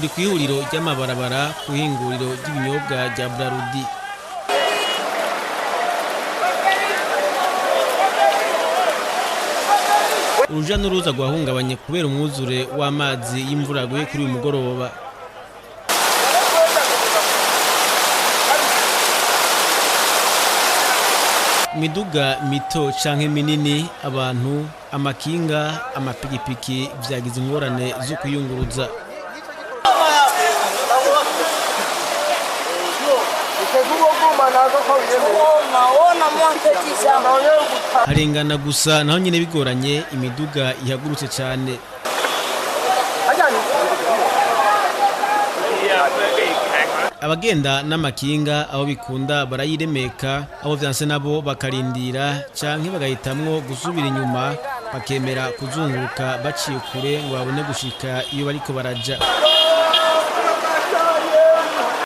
Turi ku ihuriro ry'amabarabara ku ihinguriro ry'ibinyobwa rya Brarudi. Uruja n'uruza rwahungabanye kubera umwuzure w'amazi y'imvura yaguye kuri uyu mugoroba. Imiduga mito canke minini, abantu, amakinga, amapikipiki vyagize ingorane zo kuyunguruza. Harengana gusa naho nyene bigoranye, imiduga ihagurutse cane. Abagenda n'amakinga aho bikunda barayiremeka, abo vyanse nabo bakarindira canke bagahitamwo gusubira inyuma, bakemera kuzunguruka baciye kure ngo babone gushika iyo bariko baraja.